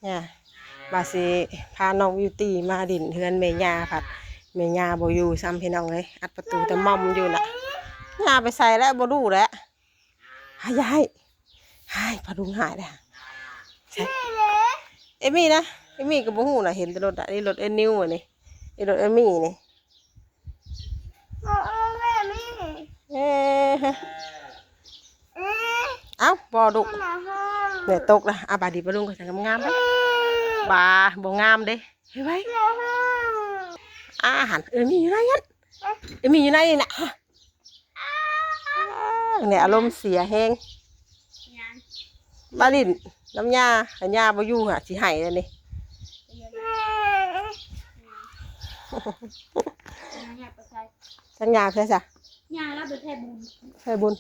ຍ່າ ວ່າຊິພານ້ອງບິວຕີມາຫຼິ້ນເຮືອນແມ່ຍ່າ ພັດແມ່ຍ່າບໍ່ຢູ່ຊ້ຳ ພີ່ນ້ອງເອີຍ. ອັດປະຕູຕະໝ່ອມຢູ່ນະ. ຍ່າໄປໃສແລ້ວ ບໍ່ຮູ້ແຫຼະ. ຫາຍ ຢ່າໃຫ້ ຫາຍ ພໍ່ລຸງຫາຍແລ້ວ. ໃສ ເອມມີ່ນະ? ເອມມີ່ກໍບໍ່ຮູ້ນະ ເຫັນແຕ່ລົດນະ. ນີ້ລົດເອື້ອຍນິວອັນນີ້ ນີ້ລົດເອື້ອຍມີ່ນີ້. ເອີ ເອົ້າ ບໍ່ດຸ ແດດຕົກລະ. ອາ ບາດດີປ້າລຸງກໍໃສ່ງາມໆ ເດ້. ບາ ບໍ່ງາມເດ້. ເຮັດໄວ້ ອາ ຫັ້ນ ເອີ ມີຢູ່ໃນຫັ້ນ ເອີ ມີຢູ່ໃນນີ້ນະ. ນີ້ອາລົມເສຍແຮງ ຫຍັງ ມາຫຼິ້ນນຳຍ່າ ຖ້າຍ່າບໍ່ຢູ່ຫາຊິໃຫ້ແລ້ວນີ້. ຈັກຍ່າໄປໃສ ຈັກຍ່າໄປໃສຊະ ຍ່າລາວໄປແຜ່ບຸນ ແຜ່ບຸນ.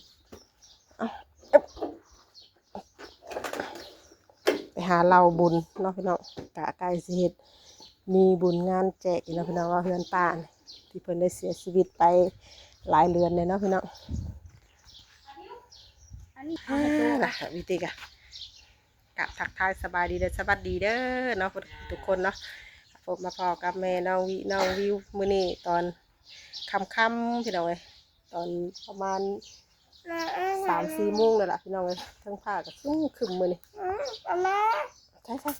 ເອົາ ໄປຫາເລົ່າບຸນເນາະພີ່ນ້ອງ ກະໃກ້ຊິເຮັດ ມີບຸນງານແຈກອີກເນາະພີ່ນ້ອງເນາະ ເຮືອນປ້ານີ້ ທີ່ເພິ່ນໄດ້ເສຍຊີວິດໄປຫຼາຍເດືອນແລ້ວເນາະພີ່ນ້ອງ. ອ່າ ລະ ວິທີກະ ກະທັກທາຍສະບາຍດີ ແລະ ສະຫວັດດີເດີເນາະ ທຸກຄົນເນາະ. ພົບມາພໍ້ກັບແມ່ນ້ອງວິ ນ້ອງວິວ ມື້ນີ້ຕອນຄ່ຳໆ ພີ່ນ້ອງເອີຍ ຕອນປະມານ ສາມສີ່ໂມງແລ້ວລະພີ່ນ້ອງເອີຍ. ເທິງຟ້າກໍຄຶ້ມໆມື້ນີ້ ອືມ ອາ ໃສ່ໆໆ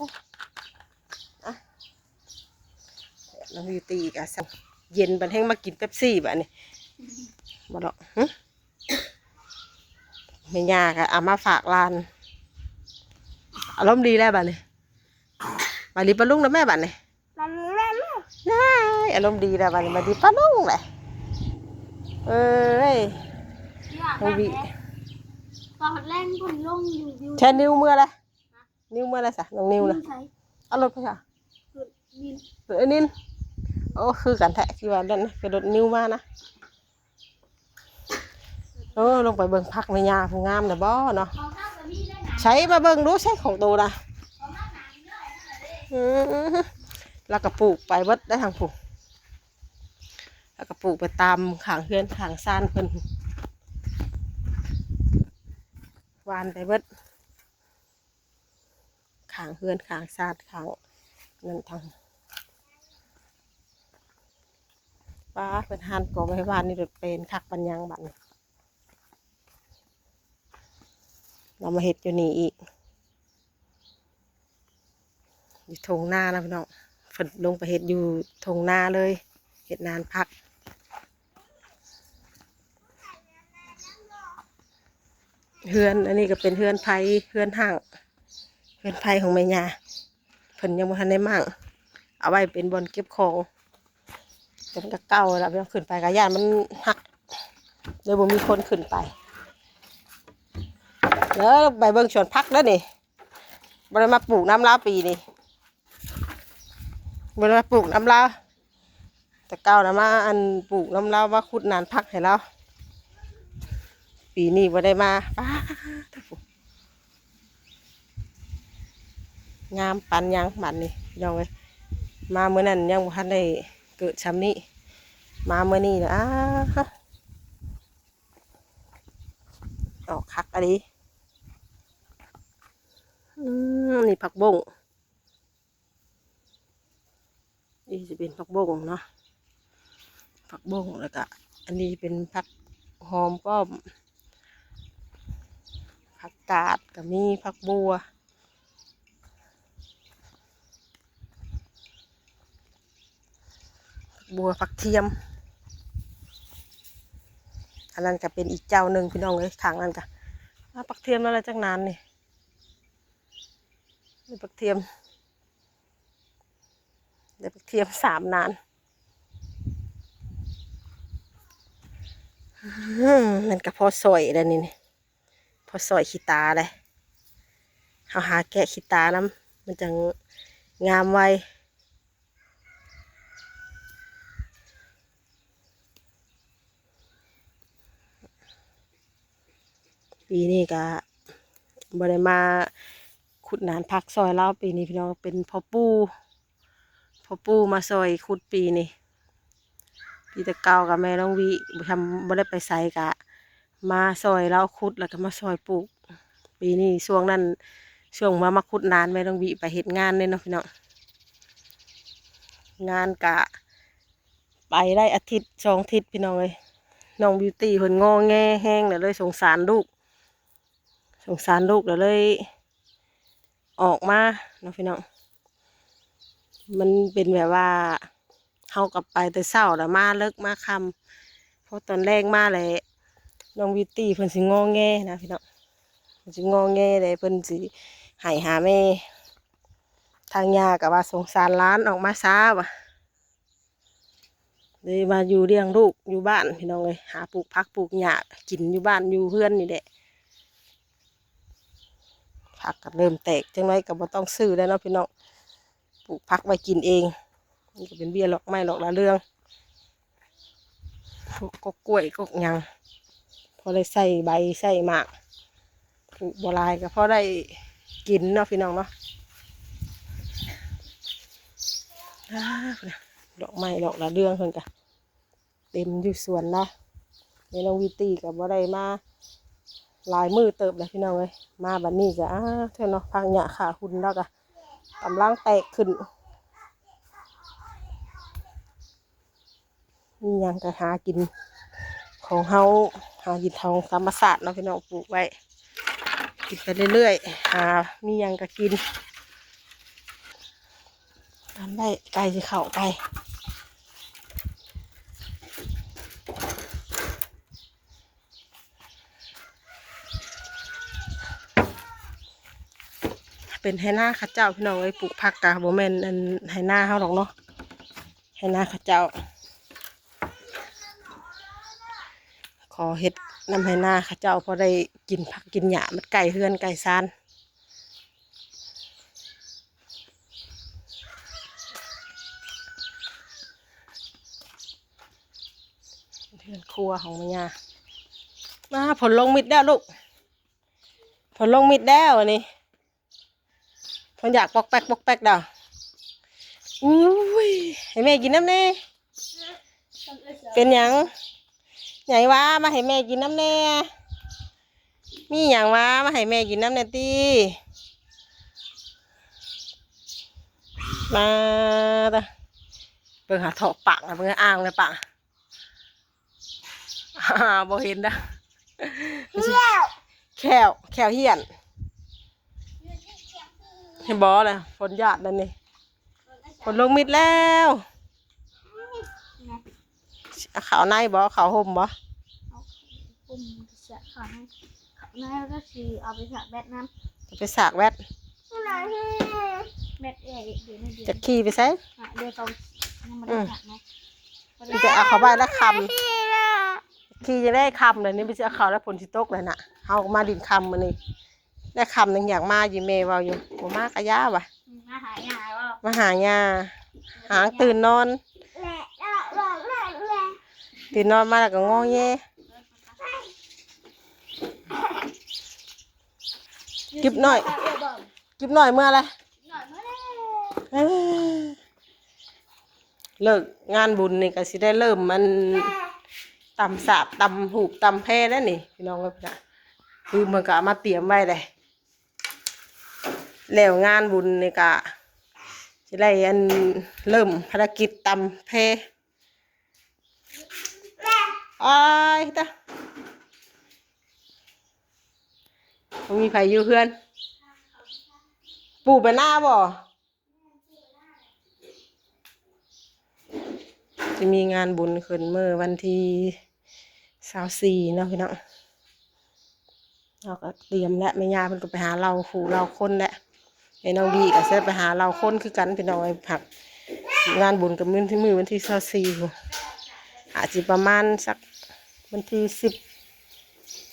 ອ່ະ ນ້ອງບິວຕີກໍເຢັນບັດແຮງ ມາກິນເປັບຊີບາດນີ້ ບໍ່ດອກ. ຫຶ ແມ່ຍ່າກໍເອົາມາຝາກຫຼານ ອາລົມດີແລ້ວບາດນີ້. ບາດນີ້ປ້າລຸງນະແມ່ບາດນີ້ ບາດນີ້ແມ່ ອາລົມດີແລ້ວບາດນີ້ ມາດີປ້າລຸງແຫຼະ. ເອີຍ ນ້ອງວິ ຕອນແລງເພິ່ນລົງຢູ່ ຢູ່ ແຊນິວເມືອລະ ນິວເມືອລະຊະ ນ້ອງນິວນະ. ເອົາລົດໄປຊະ ລົດນິນ ລົດໄອ້ນິນ. ໂອ້ ຄືກັນແທ້ ທີ່ວ່ານັ້ນນະ ຄືລົດນິວມານະ. ເອີ ລົງໄປເບິ່ງຜັກແມ່ຍ່າຜູ້ງາມນະບໍ່ເນາະ. ໃສ ມາເບິ່ງດູ ໃສຂອງໂຕນະ. ອືມ ລາວກໍປູກໄປເບິດໄດ໋ທາງຜູ້ ລາວກໍປູກໄປຕາມຂ້າງເຮືອນຂ້າງຊານເພິ່ນ ຫວ່ານໄປເບິດ ຂ້າງເຮືອນຂ້າງຊານ ຂ້າງນັ້ນທາງ ປ້າ ເພິ່ນຫານກອງໄວ້ຫວ່ານນີ້ ເປັນຄັກປານຫຍັງບາດນີ້. ລາວມາເຮັດຢູ່ນີ້ອີກ ຢູ່ທົ່ງນານະພີ່ນ້ອງ. ເພິ່ນລົງໄປເຮັດຢູ່ທົ່ງນາເລີຍ ເຮັດນານຜັກ. ເຮືອນອັນນີ້ກໍເປັນເຮືອນໄພ ເຮືອນຮ້າງ ເຮືອນໄພຂອງແມ່ຍ່າ. ເພິ່ນຍັງບໍ່ທັນໄດ້ມ້າງ ເອົາໄວ້ເປັນບ່ອນເກັບຂອງ. ແຕ່ມັນກໍເກົ່າແລ້ວ ຂຶ້ນໄປກໍຢ້ານມັນຫັກ ເລີຍບໍ່ມີຄົນຂຶ້ນໄປ. ເດີ ໄປເບິ່ງສວນຜັກເດີນີ້ ບໍ່ໄດ້ມາປູກນຳລາວປີນີ້ ບໍ່ໄດ້ມາປູກນຳລາວ. ແຕ່ເກົ່ານະມາ ອັນ ປູກນຳລາວ ມາຂຸດນານຜັກໃຫ້ລາວ. ປີນີ້ບໍ່ໄດ້ມາ ປ້າດ ງາມປານຫຍັງບາດນີ້ ພີ່ນ້ອງເອີຍ. ມາມື້ນັ້ນຍັງບໍ່ທັນໄດ້ເກີດຊ່ຳນີ້ ມາມື້ນີ້ນະ ອ້າ ອອກຄັກອີ່ຫຼີ. ອືມ ນີ້ຜັກບົ້ງ ນີ້ຈະເປັນຜັກບົ້ງເນາະ ຜັກບົ້ງ ແລ້ວກະອັນນີ້ເປັນຜັກຫອມປ້ອມ ຜັກກາດກໍມີ ຜັກບົ່ວ ຜັກບົ່ວ ຜັກທຽມ. ອັນນັ້ນກໍເປັນອີກເຈົ້າໜຶ່ງ ພີ່ນ້ອງເອີຍ ຂ້າງນັ້ນກໍ ອາ ຜັກທຽມນັ້ນລະຈັກນານນີ້ ນີ້ຜັກທຽມ ໄດ້ບັກທຽມສາມນານ. ອືມ ມັນກໍພໍສອຍແລ້ວນີ້ ນີ້ ພໍສອຍຂີ້ຕາແລ້ວ. ເຮົາຫາແກະຂີ້ຕານຳ ມັນຈັ່ງງາມໄວ. ປີນີ້ກະບໍ່ໄດ້ມາຂຸດໜານຜັກຊ່ອຍລາວ ປີນີ້ພີ່ນ້ອງ ເປັນພໍ່ປູ່ ພໍ່ປູ່ມາຊ່ອຍຂຸດປີນີ້. ປີແຕ່ເກົ່າກະແມ່ນ້ອງວິ ບໍ່ທຳ ບໍ່ໄດ້ໄປໃສ ກະມາຊ່ອຍລາວຂຸດ ແລ້ວກະມາຊ່ອຍປູກ. ປີນີ້ຊ່ວງນັ້ນ ຊ່ວງວ່າມາຂຸດນານ ແມ່ນ້ອງວິໄປເຮັດງານເດ້ເນາະພີ່ນ້ອງ. ງານກະໄປໄດ້ອາທິດສອງອາທິດພີ່ນ້ອງເອີຍ. ນ້ອງບິວຕີເພິ່ນງໍແງແຮງ ແລ້ວເລີຍສົງສານລູກ ສົງສານລູກ ແລ້ວເລີຍອອກມາເນາະພີ່ນ້ອງ. ມັນເປັນແບບວ່າ ເຮົາກໍໄປແຕ່ເຊົ້າ ແລ້ວມາເລິກມາຄ່ຳ ພໍຕອນແລງມາແລ້ວ ນ້ອງບິວຕີເພິ່ນຊິງໍແງນະພີ່ນ້ອງ. ເພິ່ນຊິງໍແງແລ້ວ ເພິ່ນຊິໄຫ້ຫາແມ່. ທາງຍ່າກໍວ່າສົງສານຫຼານ ອອກມາຊ້າວ່າ ເລີຍມາຢູ່ລ້ຽງລູກຢູ່ບ້ານພີ່ນ້ອງເອີຍ. ຫາປູກຜັກປູກຫຍ້າກິນຢູ່ບ້ານຢູ່ເຮືອນນີ້ແຫຼະ. ຜັກກໍເລີ່ມແຕກ ຈັກໜ້ອຍກໍບໍ່ຕ້ອງຊື້ແລ້ວເນາະພີ່ນ້ອງ. ປູກຜັກໄວ້ກິນເອງ ມັນກໍເປັນເບ້ຍດອກໄມ້ດອກລະເລື່ອງ. ປູກກົກກ້ວຍກົກຫຍັງ ພໍໄດ້ໃສ່ໃບໃສ່ໝາກ. ປູກບໍ່ຫຼາຍກໍພໍໄດ້ກິນເນາະພີ່ນ້ອງເນາະ. ອ້າ ດອກໄມ້ດອກລະເລື່ອງເພິ່ນກະເຕັມຢູ່ສວນເນາະ. ແມ່ນ້ອງວິວຕີກໍບໍ່ໄດ້ມາຫຼາຍມື້ເຕີບແລ້ວພີ່ນ້ອງເອີຍ. ມາບັດນີ້ກໍ ອ້າ ເທື່ອເນາະ ພັກຫຍ້າຂາຫຸ່ນລາວກໍກຳລັງແຕກຂຶ້ນ. ມີຫຍັງກໍຫາກິນຂອງເຮົາ ຫາກິນຂອງທຳມະຊາດເນາະພີ່ນ້ອງ. ປູກໄວ້ກິນໄປເລື້ອຍໆ ຫາມີຫຍັງກໍກິນ. ຕາມໄດ້ ໄກ່ຊິເຂົ້າໄປ. ເປັນໄຮ່ນາເຂົາເຈົ້າພີ່ນ້ອງເອີຍ. ປູກຜັກກະບໍ່ແມ່ນອັນໄຮ່ນາເຮົາດອກເນາະ ໄຮ່ນາເຂົາເຈົ້າ. ຂໍເຮັດນຳໄຮ່ນາເຂົາເຈົ້າ ພໍໄດ້ກິນຜັກກິນຫຍ້າ ມັນໃກ້ເຮືອນໃກ້ຊານ. ເຮືອນຄົວຂອງແມ່ຍ່າ. ມາ ຝົນລົງມິດແລ້ວລູກ ຝົນລົງມິດແລ້ວອັນນີ້. ເພິ່ນຢາກປອກແປກປອກແປກດາວ. ອຸ້ຍ ໃຫ້ແມ່ກິນນຳແດ່. ເປັນຫຍັງ? ຫຍັງຫວາ? ມາໃຫ້ແມ່ກິນນຳແດ່. ມີຫຍັງຫວາ? ມາໃຫ້ແມ່ກິນນຳແດ່ຕິ. ມາຕະ ເບິ່ງຫາເທາະປາກນະ ເບິ່ງອ່າງໃນປາກ. ບໍ່ເຫັນນະ. ແຂ້ວ ແຂ້ວ ແຂ້ວຫ້ຽນ. ເຫັນບໍ່ລະ ຝົນຢາດແລ້ວນີ້. ຝົນລົງມິດແລ້ວ. ເອົາເຂົ້າໃນບໍ່? ເຂົ້າຮົ່ມບໍ່? ເອົາຮົ່ມ ເອົາເຂົ້າໃນ. ເຂົ້າໃນກໍຊິເອົາໄປສາກແບັດນຳ. ໄປສາກແບັດ. ແບັດເອ ດຽວນີ້ ຈະຂີ່ໄປໃສ? ອ່ະ ດຽວເຂົາຍັງບໍ່ໄດ້ສາກເນາະ. ອືມ ມີແຕ່ເອົາເຂົ້າໄວ້ແລ້ວຄ່ຳ. ຂີ່ຈັ່ງໃດຄ່ຳແລ້ວນີ້ ມັນຊິເອົາເຂົ້າແລ້ວ ຝົນຊິຕົກແລ້ວນະ. ເຮົາກໍມາຫຼິ້ນຄ່ຳມື້ນີ້ ແລ້ວຄ່ຳຍັງຢາກມາຢູ່ ແມ່ເວົ້າຢູ່ ບໍ່ມາກະຢ່າວ່າ. ອືມ ມາຫາຍ່າເວົ້າ ມາຫາຍ່າ. ຫາງຕື່ນນອນ ຕື່ນນອນມາແລ້ວກໍງໍແງ. ກິບນ້ອຍ ກິບນ້ອຍເມືອແລ້ວ. ເອີ ເລີກງານບຸນນີ້ກໍຊິໄດ້ເລີ່ມອັນ ຕຳສາກ ຕຳຫູກ ຕຳແພແລ້ວນີ້ ພີ່ນ້ອງເອີຍ. ຄືເພິ່ນກໍເອົາມາຕຽມໄວ້ເດ້. ແລ້ວງານບຸນນີ້ກະຊິໄດ້ອັນ ເລີ່ມພາລະກິດຕຳແພ. ອ້າຍຕາ ບໍ່ມີໃຜຢູ່ເຮືອນ. ປູໄປນາບໍ່? ຈະມີງານບຸນຂຶ້ນມື້ວັນທີຊາວສີ່ເນາະພີ່ນ້ອງ. ເຮົາກໍຕຽມແລ້ວ ແມ່ຍ່າເພິ່ນກໍໄປຫາເຫຼົ່າຜູ້ເຫຼົ່າຄົນແລ້ວ. ແມ່ນ້ອງບີກໍຊິໄປຫາເຫຼົ່າຄົນຄືກັນພີ່ນ້ອງເອີຍ. ພັກງານບຸນກໍມື້ ມື້ວັນທີຊາວສີ່ພຸ້ນ ອາດຊິປະມານສັກວັນທີສິບ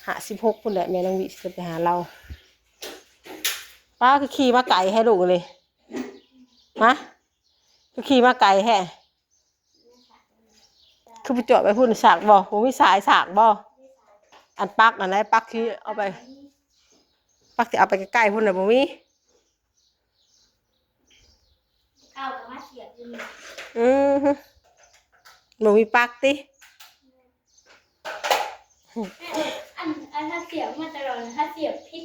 ຫ້າ ສິບຫົກພຸ້ນແຫຼະ ແມ່ນ້ອງບີຊິໄປຫາເຫຼົ່າ. ປ້າ ຄືຂີ່ມາໄກແທ້ລູກເອີຍ. ຮະ ຄືຂີ່ມາໄກແທ້. ຄືບໍ່ຈອດໄວ້ພຸ້ນ ສາກບໍ່? ບໍ່ມີສາຍສາກບໍ່? ອັນປັກອັນໃດ? ປັກທີ່ເອົາໄປ ປັກທີ່ເອົາໄປໃກ້ໆພຸ້ນນະ ບໍ່ມີ? ເອົາກໍມາສຽບຢູ່ນີ້. ອືຮຶ ບໍ່ມີປັກຕິ? ອັນ ອັນ ຖ້າສຽບມາຕະຫຼອດ ຖ້າສຽບຜິດ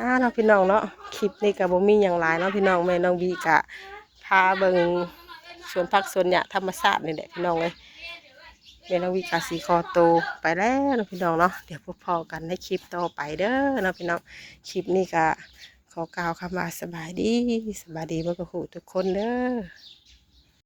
ອ່າເນາະພີ່ນ້ອງເນາະ ຄລິບນີ້ກໍບໍ່ມີຫຍັງຫຼາຍເນາະພີ່ນ້ອງ ແມ່ນ້ອງວີກໍພາເບິ່ງສວນຜັກສວນຫຍ້າທຳມະຊາດນີ້ແຫຼະພີ່ນ້ອງເອີຍ. ແມ່ນ້ອງວີກໍຊິຂໍໂຕໄປແລ້ວເນາະພີ່ນ້ອງເນາະ ດຽວພົບພໍ້ກັນໃນຄລິບຕໍ່ໄປເດີເນາະພີ່ນ້ອງ. ຄລິບນີ້ກໍຂໍກ່າວຄຳວ່າສະບາຍດີ ສະບາຍດີເບິດທຸກຜູ້ທຸກຄົນເດີ.